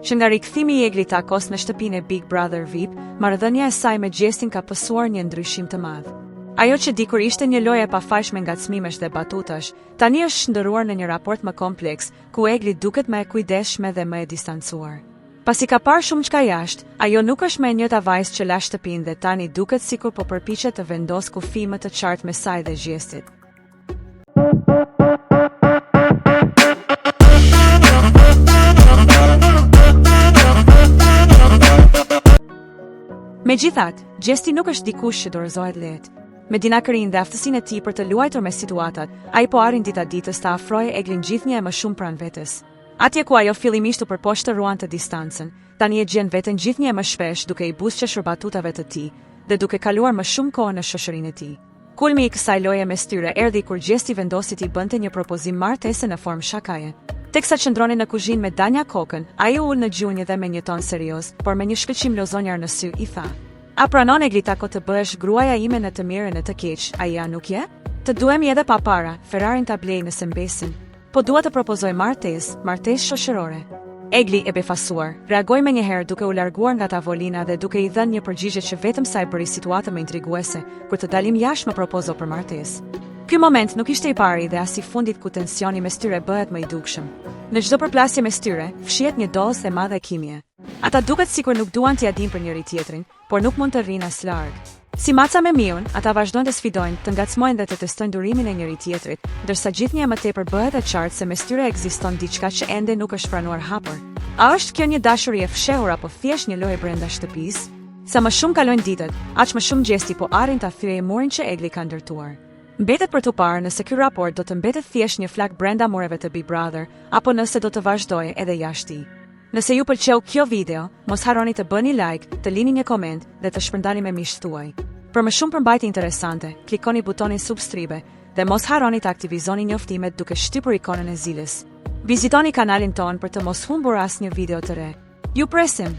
Që nga rikthimi i Egli Takos në shtëpinë e Big Brother VIP, marrëdhënia e saj me Gjestin ka pësuar një ndryshim të madh. Ajo që dikur ishte një lojë e pafajshme ngacmimesh dhe batutash, tani është shndërruar në një raport më kompleks, ku Egli duket më e kujdesshme dhe më e distancuar. Pasi ka parë shumëçka jashtë, ajo nuk është më e njëjta vajzë që la shtëpinë dhe tani duket sikur po përpiqet të vendosë kufij më të qartë mes saj dhe Gjestit. Megjithatë, Gjesti nuk është dikush që dorëzohet lehtë. Me dinakërinë dhe aftësinë e tij për të luajtur me situatat, ai po arrin dita ditës ta afrojë Eglin gjithnjë e më shumë pranë vetes. Atje ku ajo fillimisht u përpoq të ruante distancën, tani e gjen veten gjithnjë e më shpesh duke i buzëqeshur batutave të tij dhe duke kaluar më shumë kohë në shoqërinë e tij. Kulmi i kësaj loje mes tyre erdhi kur Gjesti vendosi t'i bënte një propozim martese në formë shakaje. Teksa qëndronin në kuzhinë me Danja Kokën, ai u ul në gjunjë dhe me një ton serioz, por me një shkëlqim lozonjar në sy, i tha, A pranon Egli Tako të bëhesh gruaja ime në të mirë e në të keq, a je a nuk je? Të duhemi edhe pa para, Ferrarin ta blej nëse mbesin. Po dua të propozoj martesë, martesë shoqërore. Egli, e befasuar, reagoi menjëherë duke u larguar nga tavolina dhe duke i dhënë një përgjigje që vetëm sa e bëri situatën më intriguese, kur të dalim jashtë më propozo për martesë. Ky moment nuk ishte i pari dhe as i fundit ku tensioni mes tyre bëhet më i dukshëm. Në çdo përplasje mes tyre, fshihet një dozë e madhe kimie. Ata duket sikur nuk duan t'ia dinë për njëri-tjetrin, por nuk mund të rrinë as larg. Si maca me miun, ata vazhdojnë të sfidojnë, të ngacmojnë dhe të testojnë durimin e njëri-tjetrit, ndërsa gjithnjë e më tepër bëhet e qartë se mes tyre ekziston diçka që ende nuk është pranuar hapur. A është kjo një dashuri e fshehur apo thjesht një lojë brenda shtëpisë? Sa më shumë kalojnë ditët, aq më shumë Gjesti po arrin ta thyejë murin që Egli ka ndërtuar. Mbetet për t'u parë nëse ky raport do të mbetet thjesht një flakë brenda mureve të Big Brother, apo nëse do të vazhdojë edhe jashtë tij. Nëse ju pëlqeu kjo video, mos harroni të bëni like, të lini një koment dhe të shpërndani me miqtë tuaj. Për më shumë përmbajtje interesante, klikoni butonin subscribe dhe mos harroni të aktivizoni njoftimet duke shtypur ikonën e ziles. Vizitoni kanalin tonë për të mos humbur asnjë video të re. Ju presim!